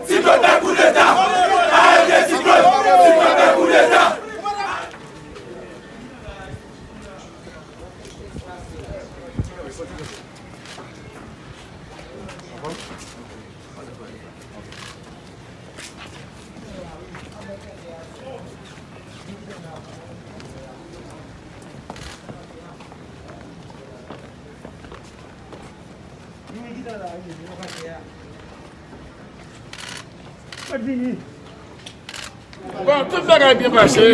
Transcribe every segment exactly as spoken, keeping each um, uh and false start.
Siklòn fè koudeta! Arete siklòn! Siklòn fè koudeta! Bon, tout bagay byen pase.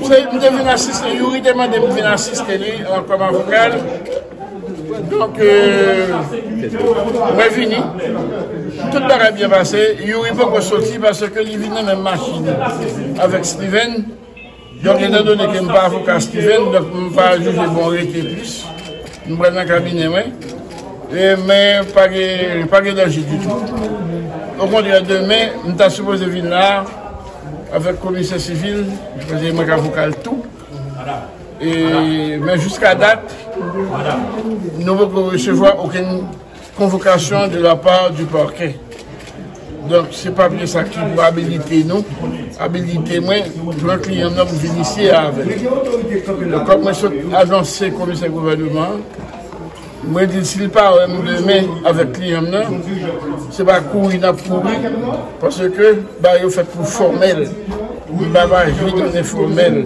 Se, m te vin asiste, Youri te mande m vin asiste li an kòm avoka l. Donk, euh, mwen vini. Tout bagay byen pase. Youri poko soti paske li vin nan menm machin avèk Steven. Donk, etandone ke m pa avoka Steven, donk m pa jije bon rete plis. M pral nan kabinè mwen. E, men pa gen, pa gen danje ditou. Okontrè, demen, m ta sipoze vin la avèk komisè sivil, paske mwen k avoka l tou. E, men jiska dat, nou poko resevwa okenn convocation de la part du parquet. Donk, se papye sa ki pou abilite nou, abilite mwen, jwenn kliyan m nan pou vin isi avè l. Donk, kòm mwen sot anonse komisè gouvènman an, mwen di l si l pa wè m demen avèk kliyan m nan, se pa kouri n ap kouri, paske bagay yo fèt pou fòmèl. M pa aji nan enfòmèl.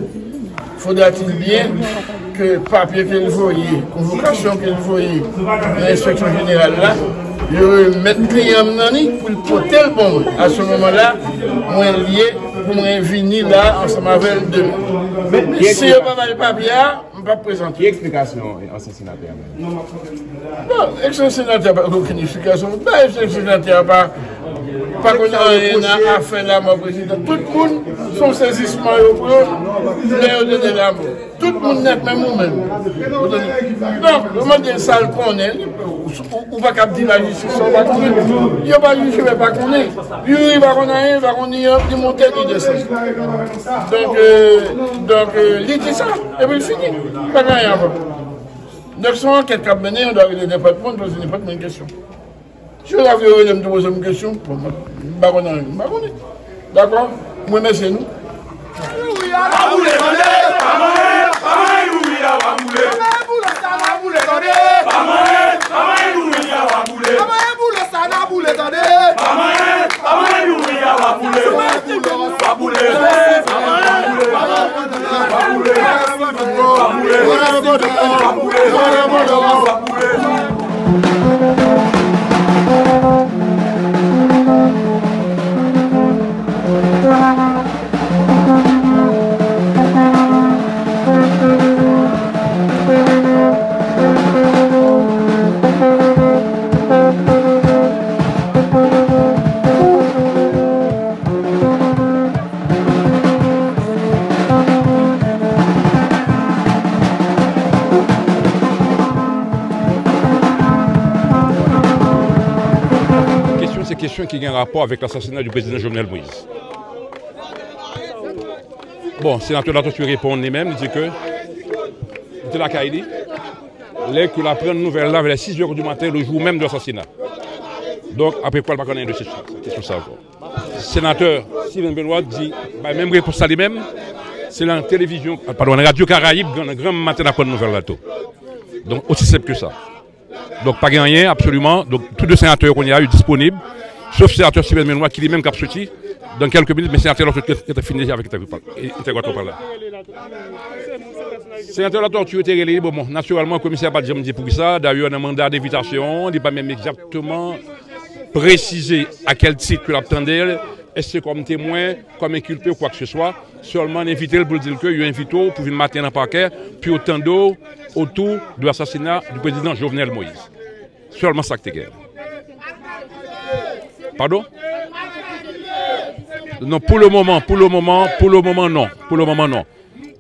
Faudra-t-il bien ke papye ke l voye, konvokasyon ke l voye nan enspeksyon jeneral la, yo remèt kliyan m nan li pou l pote l ban mwen. A se moman la, mwen lye pou mwen vini la ansanm avè l demen. Si yo pa ba l papye a, m p ap prezante. Ki eksplikasyon ansyen senatè a bay? Bon, eksans senatè pa gen okenn eksplikasyon. Ba eksans senatè pa, pa konn anyen nan afè lanmò prezidan. Tout moun, se yon sezisman yo pran lè yo tande lanmò. Tout moun nèt, menm ou menm. Ou tande? Donk, yo mande l sa l konnen. Ou, ou, ou pa kab di lajistis sa w pa konnen. Yo pa jije, men pa konnen. Youri pa konn anyen, pa konn ni, ni monte ni desann. Donk, euh, donk, euh, li di sa, epi l fini. Pa gen anyen ankò. Donk, se yon ankèt k ap mennen, yo dwe rele nenpòt moun, poze nenpòt moun kesyon. Si yo ta vle rele m tou poze m kesyon, bon, mwen, m pa konn anyen, m pa konnen. Dakò? M remèsye nou. Kesyon, se kesyon ki gen rapò avèk lasasina di prezidan Jovenel Moïse. Bon, senatè Latortue reponn li menm, li di ke li te lakay li lè ke l aprann nouvèl la vè lè sis è di maten, le jou menm de lasasina. Donk, apre kwa, l pa konn anyen de kesyon sa ankò. Senatè Steven Benoît di, bay menm repons la li menm, se nan televizyon, padon, nan Radyo Karayib, nan granm maten, l aprann nouvèl la tou. Donk, osi senp ke sa. Donk, pa gen anyen, absoliman. Donk, tou de senatè yo kounye a, yo disponib, sof senatè Steven Benoît, ki li menm k ap soti dan kèlke minit, men senatè Latortue ki te fini deja avèk entèvyou pa l, e, entègatwa pa l la. Senatè Latortue te rele li, bon, bon, natirèlman, komisè a pa t janm di poukisa. Dayè, nan manda denvitasyon an, li pa menm egzakteman presize a kèl tit ke l ap tande l, èske kòm temwen, kòm enkilpe ou kwakeseswa. Sèlman, n envite l pou l di l ke yo envite w pou vin maten nan pakè, pou yo tande w otou de lasasina di prezidan Jovenel Moïse. Sèlman sa k te gen. Padon? Non, pou le moman, pou le moman, pou le moman, non. Pou le moman, non.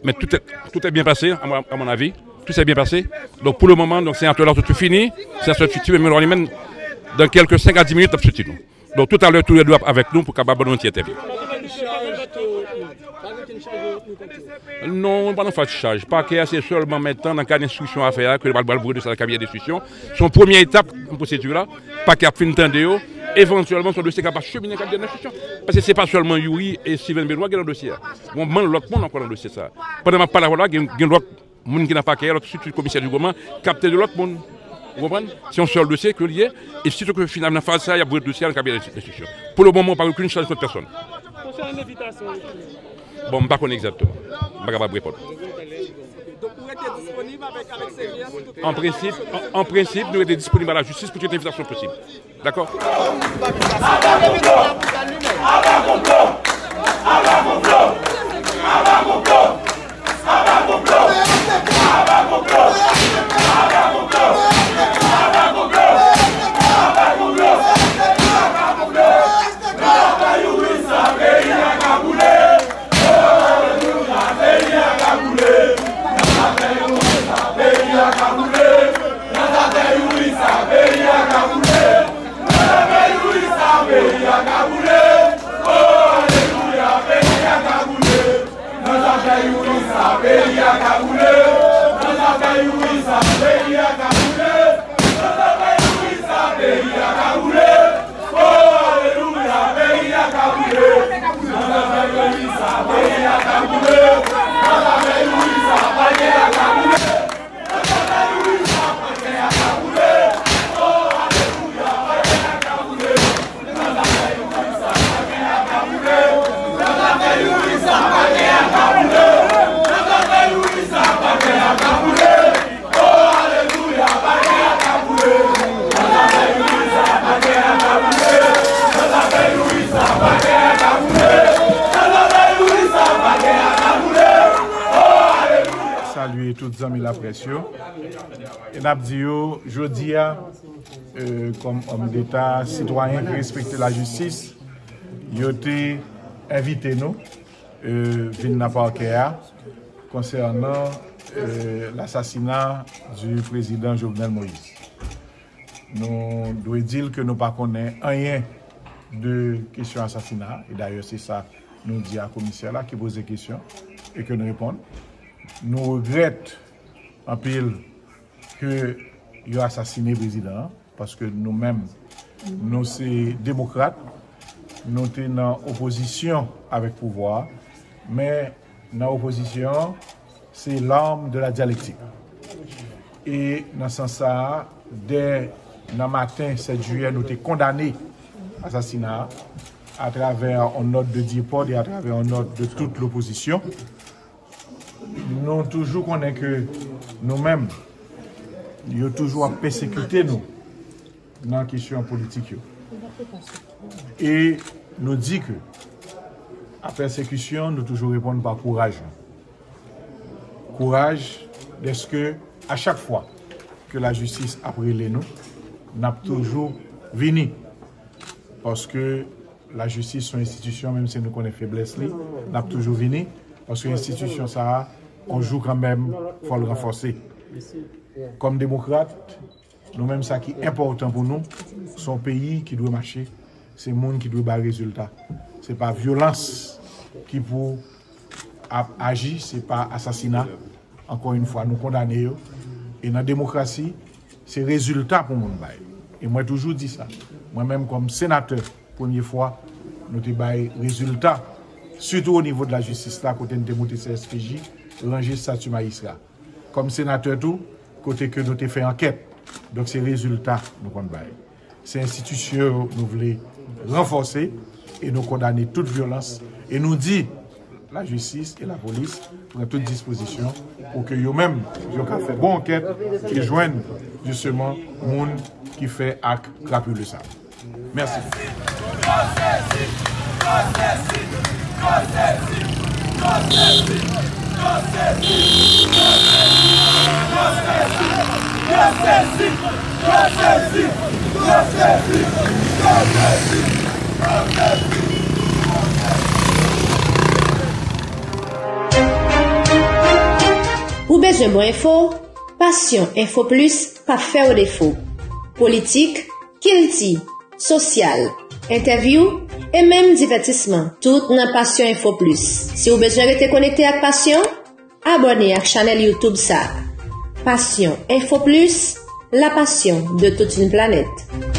Men tout è, tout è byen pase, a mon, a mon avi. Tout è byen pase. Donk, pou le moman, donk, senatè Latortue fini. Senatè Latortue, men, men, dan kèlke senk a dis minit, l ap soti nou. Donk, toutalè, toulède ap avèk nou pou kapab ban nou yon ti entèvyou. Non, nou pa nan faz chaj. Pakè a se sèlman mentan nan kad enstriksyon afè a ke l pral voye dosye a nan kabinè enstriksyon. Se yon premye etap nan pwosedi la. Pakè ap fin tande yo. Evantyèlman, se yon dosye k ap achemine nan kabinè enstriksyon. Paske se pa sèlman Youri e Steven Benoît ki gen nan dosye a. Gon bann lòt moun ankò nan dosye sa a. Pandan m ap pale avè w la, gen, gen lòt moun ki nan pakè a, lòt estrikti komisè di goumen, k ap tande lòt moun. Ou konprann? Se yon sèl dosye ke l ye, e sitò ke finalman nan faz sa a, y ap voye dosye a nan kabinè enstriksyon. Pou le moman, pa gen okenn chaj kont pèsonn. Konsènan envitasyon yo, bon, m pa konnen egzakteman. M pa kapab reponn. Donk, ou rete disponib avèk, avèk C G S? An prensip, an, an prensip, nou rete disponib a la jistis pou tout envitasyon posib. Dakò? Salye tout zanmi laprès yo. E n ap di yo, jodi a, euh, kòm òm deta, sitwayen ki respekte lajistis, yo te envite nou, euh, vin nan pakè a konsènan, euh, lasasina di prezidan Jovenel Moïse. Nou dwe di l ke nou pa konnen anyen de kesyon asasina a, e dayè se sa nou di a komisè la ki poze kesyon e ke n reponn. Nou regrèt anpil ke yo asasine prezidan an, paske nou menm, nou se demokrat, nou te nan opozisyon avèk pouvwa a, men nan opozisyon an, se l'arme de la dialectique. E nan sans sa a, dè nan maten sèt jiyè, nou te kondane asasina a atravè yon nòt de depò e atravè yon nòt de tout lopozisyon. Nou toujou konnen ke nou menm, yo toujou ap pèsekite nou nan kesyon politik yo. E nou di ke a pèsekisyon, nou toujou reponn pa kouraj nou. Kouraj, dèske a chak fwa ke lajistis ap rele nou, n ap toujou vini. Paske lajistis se yon enstitisyon, menm si nou konnen feblès li, n ap toujou vini. Paske enstitisyon sa a, yon jou kanmenm, fò l ranfòse. Kòm demokrat, nou menm, sa ki enpòtan pou nou, se yon peyi ki dwe mache, se moun ki dwe bay rezilta. Se pa vyolans ki pou ap aji, se pa asasina. Ankò yon fwa, nou kondane yo. E nan demokrasi, se rezilta pou moun bay. E mwen toujou di sa. Mwen menm kòm senatè, premye fwa, nou te bay rezilta, sitou o nivo de lajistis la, kote n te moute C S P J, ranje stati majistra. Kòm senatè tou, kote ke nou te fè ankèt. Donk, se rezilta nou konn bay. Se enstitisyon yo nou vle ranfòse e nou kondane tout vyolans e nou di lajistis e lapolis pran tout dispozisyon pou ke yo menm, yo ka fè bon ankèt e jwenn, jisteman, moun ki fè ak krapile sa. Mèsi. Ou bezwen bon enfo? Passion Info Plus p ap fè w defo. Politik, kilti, sosyal, entèvyou, e menm divètisman, tout nan Passion Info Plus. Si w bezwen rete konekte ak Passion, abòne ak chanèl YouTube sa. Passion Info Plus, la passion de toute une planète.